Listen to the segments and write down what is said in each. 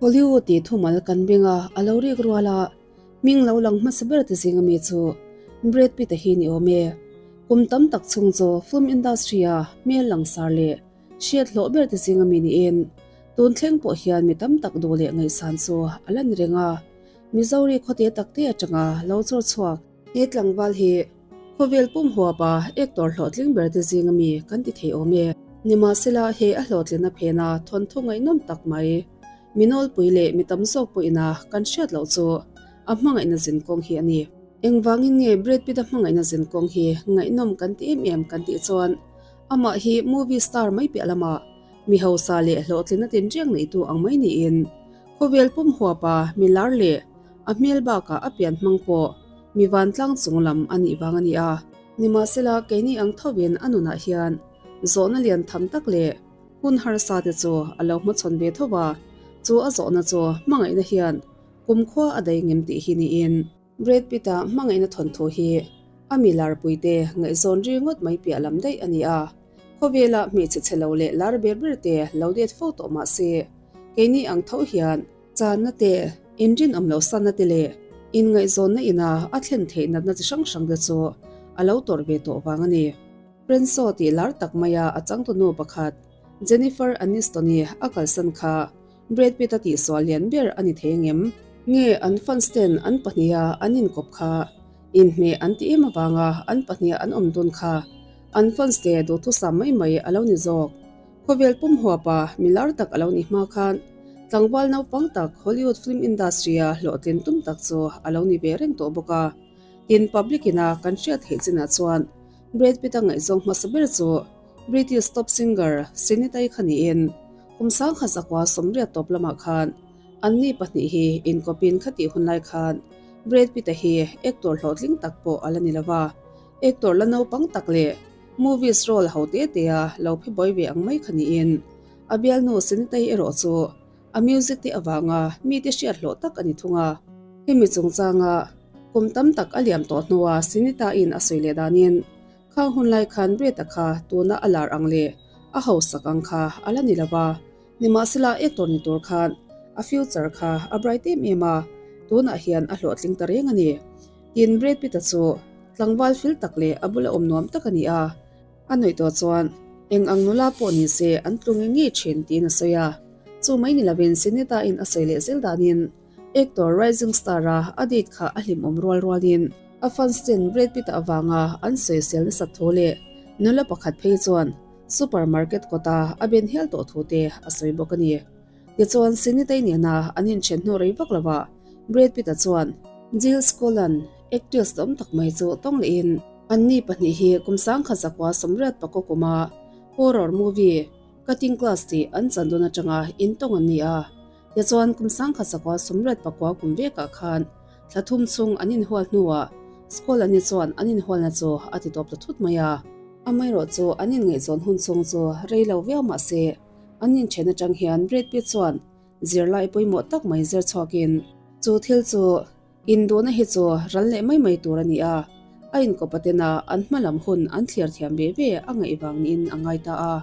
Hollywood tih thumal kan beng a, a lo rik rual a, hming lo lang hmasa ber te zing ami chu Brad Pitt-a hi ni awm e. Kum tam tak chhung chu film industry-a hmel langsar leh hriat hlawh ber te zing ami niin tun thleng pawh hian mi tam tak duh leh ngaihsan chu a la ni reng a. Missouri khawte takte atanga lo chawr chhuak he tlangval hi Khawvel pum huapa actor hlawhtling ber te zing ami kan ti thei awm e. Nimahsela he a hlawhtlinna phena thawnthu ngaihnawm tak mai, mi nawlpui leh mi tam zawk pawhina kan hriat loh chu a hmangaihna zin kawng hi a ni. Engvangin nge Brad Pitt-a hmangaihna zin kawng hi ngaihnawm kan ti em em kan tih chuan amah hi movie star mai piah lamah mi hausa leh hlawhtlinna tinreng neitu ang mai niin khawvel pum huapa mi lar leh a hmel bakah a pian hmang pawh Mi vantlang chung lam a nih vang a ni a. Nimahsela, keini ang thovin a nunah hian zawhna lian tham tak leh hun harsa te chu a lo hmachhawn ve tho va, chu a zawhna chu hmangaihna hian kumkhua a dai ngem tih hi niin. Brad Pitt-a hmangaihna thawnthu hi a mi larpuite ngaihzawn ri ngawt mai piah lam daih a ni a. Khawvela hmeichhe chhe lo leh lar ber ber te lo det fo tawh mah se, keini ang tho hian Channa te, inrinawm loh sanna te leh inngaihzawnna ina a thlen theih natna chi hrang hrang te chu a lo tawrh ve tawh vang a ni. Prenso tih lar tak maia a changtunu pakhat Jennifer Aniston-i a kalsan kha Brad Pitt-a tihsual lian ber a ni thei angem? Nge an fans ten an pahniha an inkawp kha inhmeh an ti em avanga an pahniha an awm dun kha an fans te duhthusam mai mai a lo ni zawk? Khawvel pum huapa mi lar tak a lo ni hma khan tlangval naupang tak Hollywood film industry-a hlawhtlin tum tak chu a lo ni ve reng tawh bawk a. Tin, public ina kan hriat theih chinah chuan Brad Pitt-a ngaihzawng hmasa ber chu British top singer Sinitai kha niin kum 1980 tawp lamah khan anni pahnih hi inkawpin khatih hun lai khan Brad Pitt-a hi actor hlawhtling tak pawh a la ni lova, actor la naupang tak leh Movies role ho te te a lo phe buai ve ang mai kha niin a bialnu Sinitai erawh chu a music te avanga mite hriat hlawh tak a ni thung a. Hemi chungchanga kum tam tak a liam tawh hnua Sinita in a sawi leh danin khang hun lai khan Brett-a kha tuna a lar ang leh a hausak ang kha a la ni lo va, nimahsela actor ni tur khan a future kha a bright em em a, tunah hian a hlawhtling ta reng a ni. Tin, Brad Pitt-a chu Tlangval fil tak leh a bula awm nuam tak a ni a, a nuih tawh chuan eng ang nula pawh ni se an tlu nge ngei thin tiin a sawi a. Chu mai ni lovin Sinita-in a sawi leh zel danin actor rising star-a a date kha a hlimawm rual rualin a fans ten Brad Pitt-a avanga an sawisel nasat thu leh nula pakhat phei chuan supermarket kawta a ben hial tawh thu te a sawi bawk a ni. Tichuan Sinita-i nena an inthen hnu rei vak lovah Brad Pitt-a chuan Jill Scolan Actress awm tak mai chu tawng lehin anni pahnih hi kum 1980 pakaw kuma horror movie Cutting Class tih an chan dawn atanga intawng an ni a. Tichuan kum 1980 kum vekah khan thla thum chhung an inhual hnuah Scolan-i chuan an inhualna chu a ti tawp ta thut mai a. Amaherawh chu an inngaihzawn hun chhung chu rei lo viau mah se an inthen atang hian Brad Pitt chuan zirlai pawimawh tak mai zir chhuakin chu thil chu Induhna hi chu ral leh mai mai tur a ni a, a inkawpatena an hma lam hun an thlir thiam ve ve a ngaih vang niin a ngai ta a.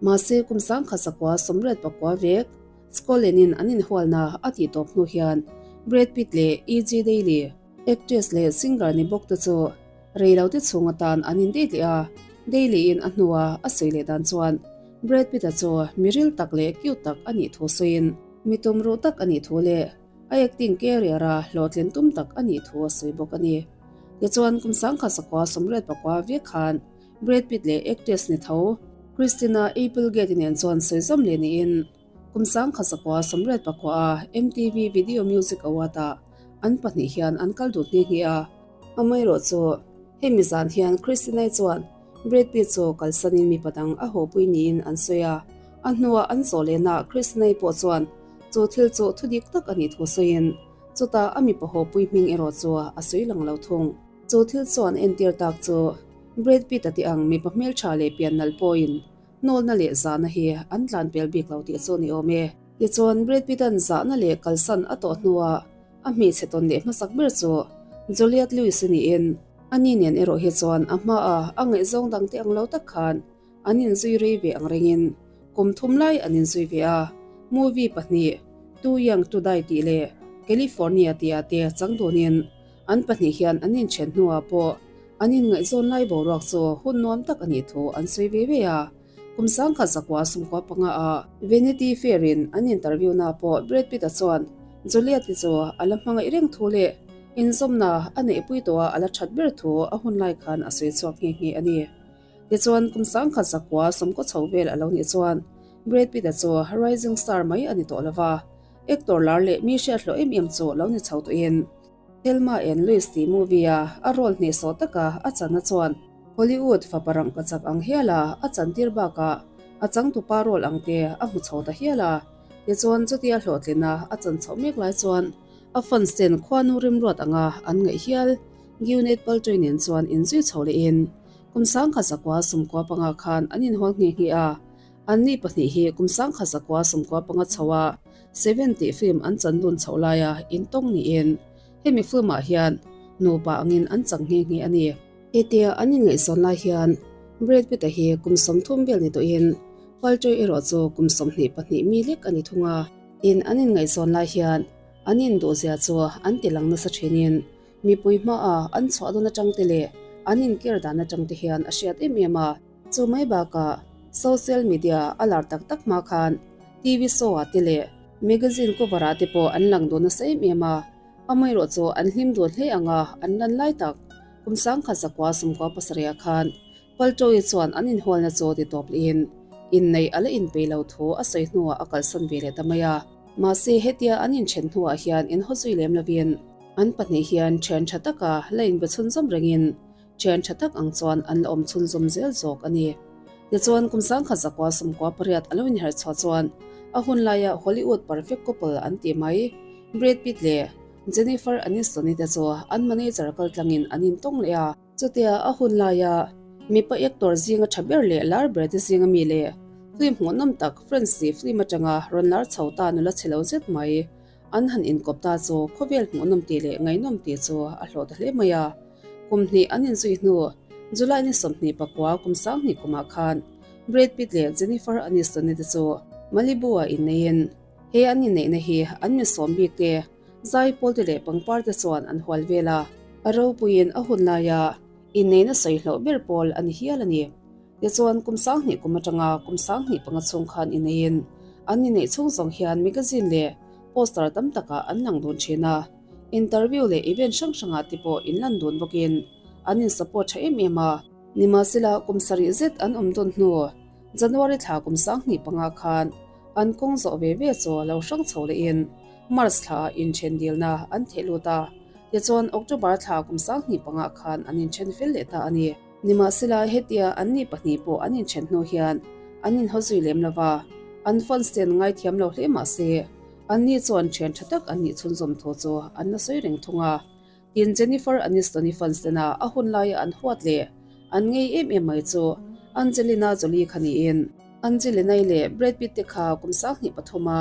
Mahse, kum 1984 vek Scolenin an inhualna a tih tawp hnu hian Brad Pitt leh E.G. Daily, actress leh singer ni bawk te chu reilote chhung atan an indate leh a, Daily-in a hnua a sawi leh dan chuan Brad Pitt-a chu mi ril tak leh cute tak a nih thu sawiin mi tumruh tak a nih thu leh A acting career a hlawhtlin tum tak a nih thu a sawi bawk a ni. Tichuan, kum 1984 vek khan Brad Pitt leh actress ni tho Christina Applegate nen chuan sawi zawm leh niin kum 1984 a MTV Video Music Award ah an pahnih hian an kal duh nghe nghe a. Amaherawh chu hemi zan hian Christina-i chuan Brad Pitt chu kalsanin mipa dang a hawpui niin an sawi a, a hnuah an zawh lehna Christina-i pawh chuan Chu thil chu thu dik tak a nih thu sawiin, chutah a mipa hawpui hming erawh chu a sawi lang lo thung. Chu thil chuan entir tak chu Brad Pitt-a tih ang mipa hmeltha leh pian nalh pawhin hnawlna leh zahna hi an tlan pel bik lo tih chu a ni awm e. Tichuan, Brad Pitt-a'n zahna leh kalsan a tawh hnuah a hmeichhe tawn leh hmasak ber chu Juliette Lewis-i niin, ani nen erawh hi chuan a hmaa a ngaihzawng dangte ang lo tak khan An inzui rei ve ang rengin kum thum lai an inzui ve a, movie pahnih, Too Young to Die tih leh California tihah te chang dunin an pahnih hian an inthen hnuah pawh an inngaihzawn lai boruak chu hun nuam tak a nih thu an sawi ve ve a. Kum sangkhat zakua sumkua panga ah Vanity Fair in an interview na pawh Brad Pitt-a chuan Juliet-i chu a la hmangaih reng thu leh inzawmna a neihpui tawh a a la that ber thu a hun lai khan a sawi chhuak nghe nghe a ni. Tichuan kum sangkhat zakua sawmkaw chho vel a lo nih chuan Brad Pitt-a chu rising star mai a ni tawh lova, actor lar leh mi hriat hlawh em em chu lo ni chho tawhin Thelma and Louise tih movie a a role hnehsawh taka a channa chuan Hollywood fapa rangka chak ang hial a a chantir bakah a changtupa role ang te a hmu chho ta hial a. Tichuan chutia hlawhtlina a chan chhoh mek lai chuan a fans ten khuanu rimruat anga an ngaih hial Gwyneth Paltrow nen chuan inzui chho lehin kum sangkhat zakua sumkua panga khan an inhawl nghe nghe a. Anni pahnih hi kum sangkhat zakua sumkua panga chho a Seven tih film an chan dun chhoh laia intawng niin hemi film ah hian nupa angin an chang nghe nghe a ni. Hetia an inngaihzawn lai hian Brad Pitt-a hi kum 30 vel ni tawhin Paltrow erawh chu kum 22 mi lek a ni thung a. Tin, an inngaihzawn lai hian an induhzia chu an ti lang nasa thinin mipui hmaah an chhuah dawn atang te leh an inkir dan atang te hian a hriat em em a. Chu mai bakah social media a lar tak tak hma khan TV show-ah te leh magazine cover-ah te pawh an lang dun nasa em em a. Amaherawh chu an hlim dun hle ang a, an lan lai tak. Kum sangkhat zakua sumkua pasarihah khan Paltrow-i chuan an inhualna chu ti tawp lehin inneih a la inpeih lo thu a sawi hnuah a kalsan ve leh ta mai a. Mahse hetia an inthen hnuah hian inhaw zui lem lovin an pahnih hian thian tha taka la inbe chhunzawm rengin thian tha tak ang chuan an la awm chhunzawm zel zawk a ni. Tichuan kum sangkhat zakua sumkua pariat a lo inherh chhuah chuan a hun laia Hollywood perfect couple an tih mai Brad Pitt leh Jennifer Aniston-i te chu an manager kal tlangin an intawng leh a. Chutia a hun laia mipa actor zinga tha ber leh lar ber te zinga mi leh film hmuhnawm tak Friends tih film atanga rawn lar chho ta nula chhe lo zet mai an han inkawp ta chu khawvel hmuhnawm tih leh ngaihnawm tih chu a hlawh ta hle mai a. Kum hnih an inzui hnu July ni 24 kum 20 kumah khan Brad Pitt leh Jennifer Aniston-i te chu Malibu-ah inneiin He an inneihna hi an mi sawm bik te, zaipawl te leh pangpar te chuan an hual vel a. A ropuiin a hun laia inneihna sawi hlauh ber pawl a ni hial a ni. Tichuan kum 20 kum atanga kum 25 chhung khan inneiin an inneih chhung zawng hian magazine leh poster tam takah an lang dun thin a. Interview leh event hrang hrangah te pawh inlan dun bawkin an in support tha em em a. Nimahsela kum sarih zet an awm dawn hnu January thla kum 25 khan An kawng zawh ve ve chu lo hrang chho lehin March thla ah inthen dilna an theh lut a, tichuan October thla kum 25 khan an inthen fel leh ta a ni. Nimahsela hetia anni pahnih pawh an inthen hnu hian an inhaw zui lem lo va, an fans ten ngaithiam lo hle mah se anni chuan thian tha tak an nih chhunzawm thu chu an la sawi reng thung a. Tin, Jennifer Aniston-i fans tena a hun laia an huat leh an ngei em em mai chu Angelina Jolie kha niin, Angelina-i leh Brad Pitt te kha kum 23 a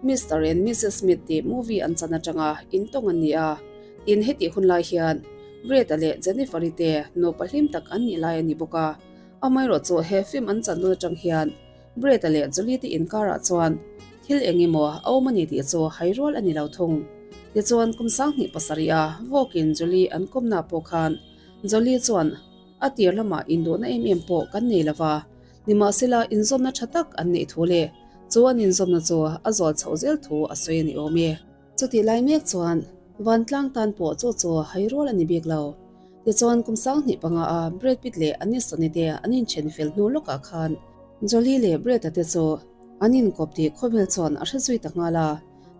Mister and Missus Smith tih movie an chan atanga intawng an ni a. Tin, hetih hun lai hian Brad-a leh Jennifer-i te nupa hlim tak an nih lai a ni bawk a. Amaherawh chu he film an chan dun atang hian Brad-a leh Jolie te inkarah chuan thil eng emaw a awm a ni tih chu hai rual a ni lo thung. Tichuan kum 27 a vawkin Jolie an kawmna pawh khan Jolie chuan a tir lamah induhna em em pawh kan nei lo va, nimahsela inzawmna tha tak an neih thu leh chu an inzawmna chu a zawl chhoh zel thu a sawi a ni awm e. Chutih lai mek chuan vantlang tan pawh chu chu hai rual a ni bik lo. Tichuan kum 25 a Brad Pitt leh Aniston-i te an inthen fel hnu lawkah khan Jolie leh Brad-a te chu an inkawp tih khawvel chuan a hre zui ta nghal a.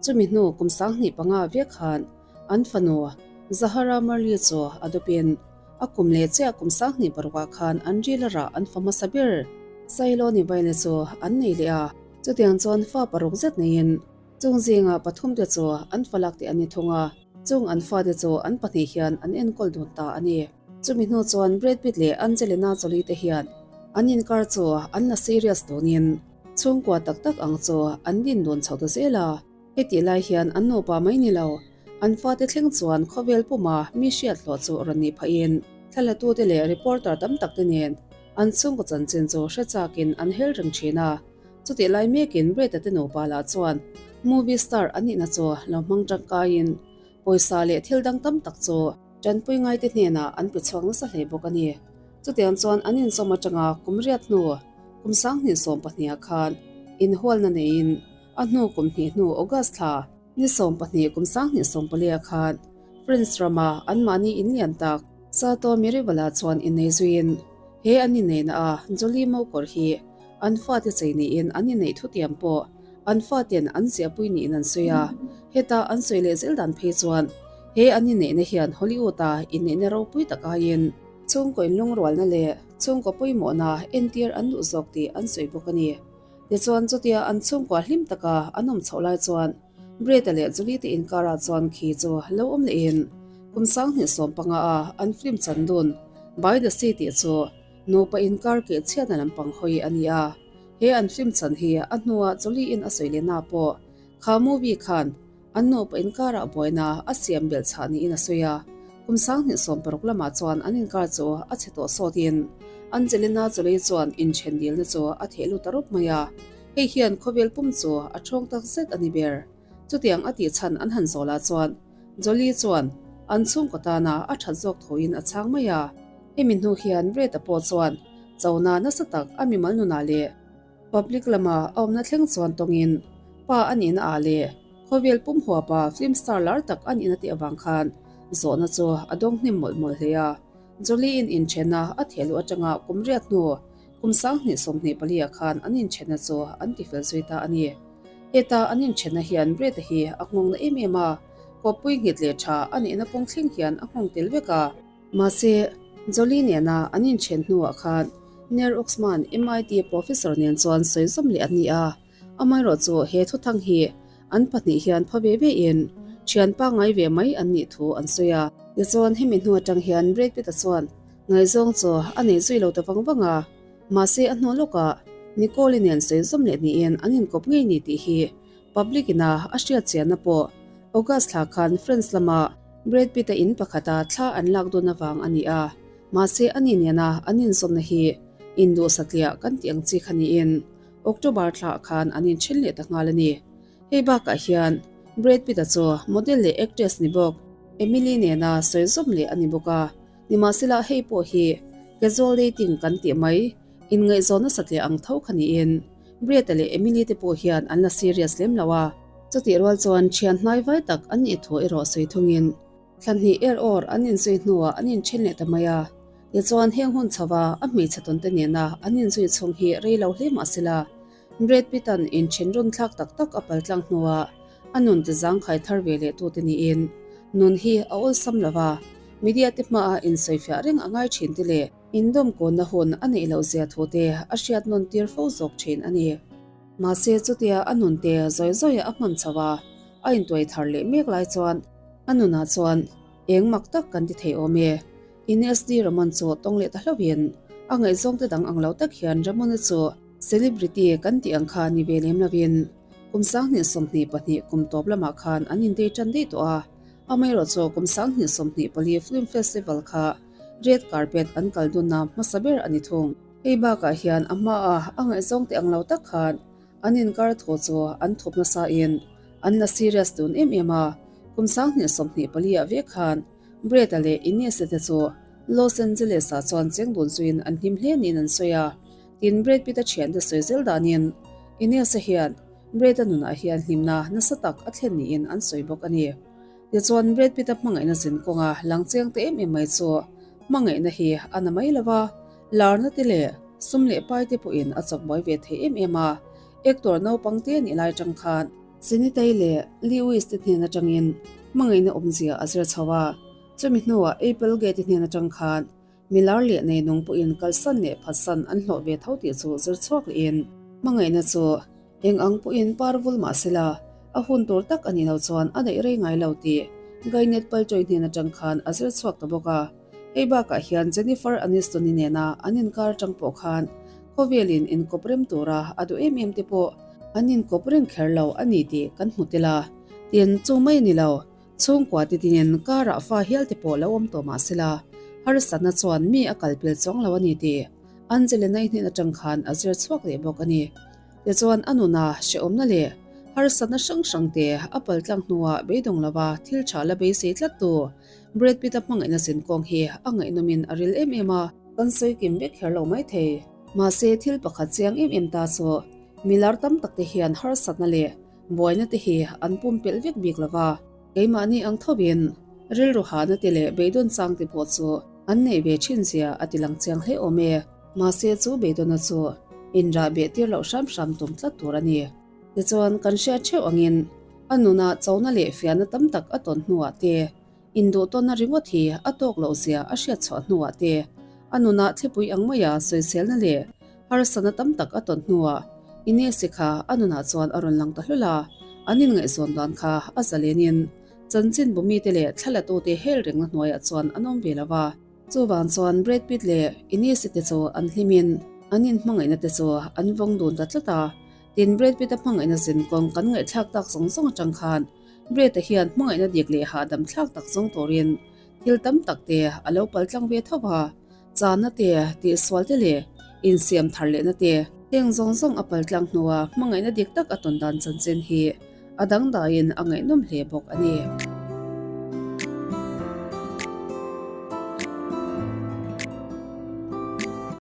Chumi hnu kum 25 vek khan an fanu Zahara Marley chu a dawpin a kum leh chiah kum 26 khan an ril a rah an fa hmasa ber Sailo Nivaina chu an nei leh a. Chutiang chuan fa paruk zet neiin Chung zinga pathum te chu an falak tih an ni thung a, chung an fate chu an pahnih hian an enkawl dun ta a ni. Chumi hnu chuan Brad Pitt leh Angelina Jolie te hian an inkar chu an la serious dunin chhungkua tak tak ang chu an din dun chho ta zel a. Hetih lai hian an nupa mai ni lo, an fate thleng chuan khawvel puma mi hriat hlawh chu rawn nih phahin thlalatute leh reporter tam tak te nen an chhungkaw chanchin chu hre chakin an hel reng thin a. Chutih lai mekin Brett-a te nupa lah chuan Movie star an nihna chu lo hmang tangkaiin pawisa leh thil dang tam tak chu tanpui ngaite hnenah an pe chhuak nasa hle bawk a ni. Chutiang chuan an inzawm atanga kum riat hnu kum 2012 ah khan inhualna neiin a hnu kum hnih hnu August thla ni 12 kum 2014 ah khan France rama anmahni inlian tak Sato Merivala chuan innei zuiin he an inneihna a Jolie Mokawr hi an fate chei niin an inneih thutiam pawh an faten an ziahpui niin an sawi a. Heta an sawi leh zel dan phei chuan he an inneihna hian Hollywood-a inneihna ropui tak aiin chhungkaw inlungrualna leh chhungkaw pawimawhna entir an duh zawk tih an sawi bawk a ni. Tichuan chutia an chhungkua hlim taka an awm chhoh lai chuan Brett-a leh Julie te inkarah chuan khi chu lo awm lehin kum 2015 a an film chan dun By the Sea tih chu nupa inkar keh chhiatna lampang hawi a ni a. He an film chan hi a hnuah Julie-in a sawi lehna pawh kha movie khan an nupa inkarah buaina a siam belh chhah niin a sawi a. Kum 2016 lamah chuan an inkar chu a chhe tawh sawtin Angelina Jolie chuan inthen dilna chu a theh lut ta rawp mai a. Hei hian khawvel pum chu a thawng tak zet a ni ber. Chutiang a tih chhan an han zawh lah chuan Jolie chuan an chhungkaw tana a that zawk thoin a chhang mai a. Hemi hnu hian Brett-a pawh chuan chona nasa tak a mimal nunah leh public lama a awmna thleng chuan tawngin pa a nihna ah leh khawvel pum huapa film star lar tak a nihna tih avang khan zawhna chu a dawng hnim mawlh mawlh hle a. Jolie-in inthena a theh luh atanga kum riat hnu Kum 2024 ah khan an inthenna chu an tifel zui ta a ni. Heta an inthenna hian Brett-a hi a nghawng na em em a, kawppui nghet leh tha a nihna kawng thleng hian a nghawng tel vek a. Mahse, Jolie nena an inthen hnuah khan Ner Oxman, MIT professor nen chuan sawi zawm leh an ni a. Amaherawhchu he thuthang hi an pahnih hian pha ve ve in thian pangngai ve mai an nih thu an sawi a. Tichuan hemi hnu atang hian Brad Pitt-a chuan ngaihzawng chu a nei zui lo ta vang vang a, mahse a hnu lawkah Nicole-i nen sawi zawm leh niin an inkawp ngei ni tih hi public ina a hriat chianna pawh August thla khan France lama Brad Pitt-a in pakhata thla an lak dawn avang a ni a, mahse ani nena an inzawmna hi induhsatliah kan tih ang chi kha niin October thlah khan an inthen leh ta nghal a ni. Hei bakah hian Brad Pitt-a chu model leh actress ni bawk Emily nena sawi zawm leh a ni bawk a. Nimahsela hei pawh hi casual dating kan tih mai, inngaihzawn nasat leh ang tho kha niin Brad-a leh Emily te pawh hian an la serious lem lo a. Chutih rual chuan thian hnai vai tak an nih thu erawh sawi thungin thla hnih er awr an inzui hnuah an inthen leh ta mai a. Tichuan heng hun chhova a hmeichhe tawnte nena an inzui chhung hi rei lo hle mah sela, Brad Pitt-a'n inthen rawn thlak tak tak a pal tlang hnuah a nun ti zangkhai thar ve leh tute niin nun hi a awlsam lo va, media te hmaah insawifiah reng a ngai thin te leh indawmkawnna hun a neih loh zia thu te a hriat nawn tir fo zawk thin a ni. Mahse chutia a nun te zawi zawi a hman chho a, a intuai thar leh mek lai chuan a nunah chuan eng mak tak kan ti thei awm e. Ines D. Ramon chu tawng leh ta hlauhin a ngaihzawngte dang ang lo tak hian Ramon-a chu celebrity kan tih ang kha ni ve lem lovin kum 2022 kum tawp lamah khan an indei tan daih tawh a, amaherawhchu kum 2024 film festival kha red carpet an kal dunna hmasa ber a ni thung. Hei bakah hian a hmaa a ngaihzawngte ang lo tak khan an inkar thu chu an thup nasain an la serious dun em em a, kum 2024 ah vek khan Brett-a leh Ines-a te chu Los Angeles-ah chuan cheng dun zuiin an hlim hle niin an sawi a. Tin, Brad Pitt-a thiante sawi zel danin Ines-a hian Brad-a nunah hian hlimna nasa tak a thlen niin an sawi bawk a ni. Tichuan, Brad Pitt-a hmangaihna zin kawnga lang chiang ta em em mai chu hmangaihna hi a na mai lo va, larna te leh sum leh pai te pawhin a chawk buai ve thei em em a. Actor naupang te nih lai atang khan Sinitei leh Lewis te hnen atangin hmangaihna awmzia a zir chho a, chumi hnuah Applegate hnen atang khan milar leh neinung pawhin kalsan leh phatsan an hlawh ve tho tih chu zir chhuak lehin hmangaihna chu eng ang pawhin par vul mah sela a hun tur tak a nih loh chuan a daih rei ngai lo tih Gwyneth Paltrow hnen atang khan a zir chhuak ta bawk a. Hei bakah hian Jennifer Aniston-i nena an inkar atang pawh khan khawvelin inkawp rem tura a duh em em te pawh an inkawp reng kher lo a ni tih kan hmu tel a. Tin, chu mai a ni lo, chhungkua te tinin karah fa hial te pawh lo awm tawh mah sela, harsatna chuan mi a kalpel chuang lo a ni tih Angelina-i hnen atang khan a zir chhuak leh bawk a ni. Tichuan a nuna hrehawmna leh. Harsatna hrang hrang te a paltlang hnuah beidawng lova thil tha la beisei tlat tu Brad Pitt-a hmangaihna zin kawng hi a ngaihnawmin a ril em em a. Kan sawi kim vek kher lo maithei. Mahse thil pakhat chiang em em ta chu milar tam tak te hian harsatna leh buaina te hi an pumpelh vek bik lova, keimahni ang thovin rilru hahna te leh beidawn chang te pawh chu an neih ve thin zia a ti lang chiang hle awm e. Mahse chu beidawnna chu inrah beh tir loh hram hram tum tlat tur a ni. Tichuan kan hriat theuh angin a nunah chona leh fiahna tam tak a tawn hnuah te, Induhtawnna ringawt hi a tawk loh zia a hriat chhuah hnuah te, a nunah thlipui ang maia sawiselna leh harsatna tam tak a tawn hnuah Inesi kha a nunah chuan a rawn lang ta hlul a, an inngaihzawn dan kha a zalenin chanchinbu mite leh thlalatute hel rengna hnuaiah chuan an awm ve lo va. Chuvang chuan Brad Pitt leh Inesi te chu an hlimin an inhmangaihna te chu an vawng dun ta tlat a, tin Brad Pitt-a hmangaihna zinkawng kan ngaihthlak tak zawng zawng atang khan Brett-a hian hmangaihna dik leh hahdam thlak tak zawng turin thil tam tak te a lo pal tlang ve tho va, channa te, tihsual te leh insiam thar lehna te. Heng zawng zawng a pal tlang hnua hmangaihna dik tak a tawn dan chanchin hi a dangdaiin a ngaihnawm hle bawk a ni.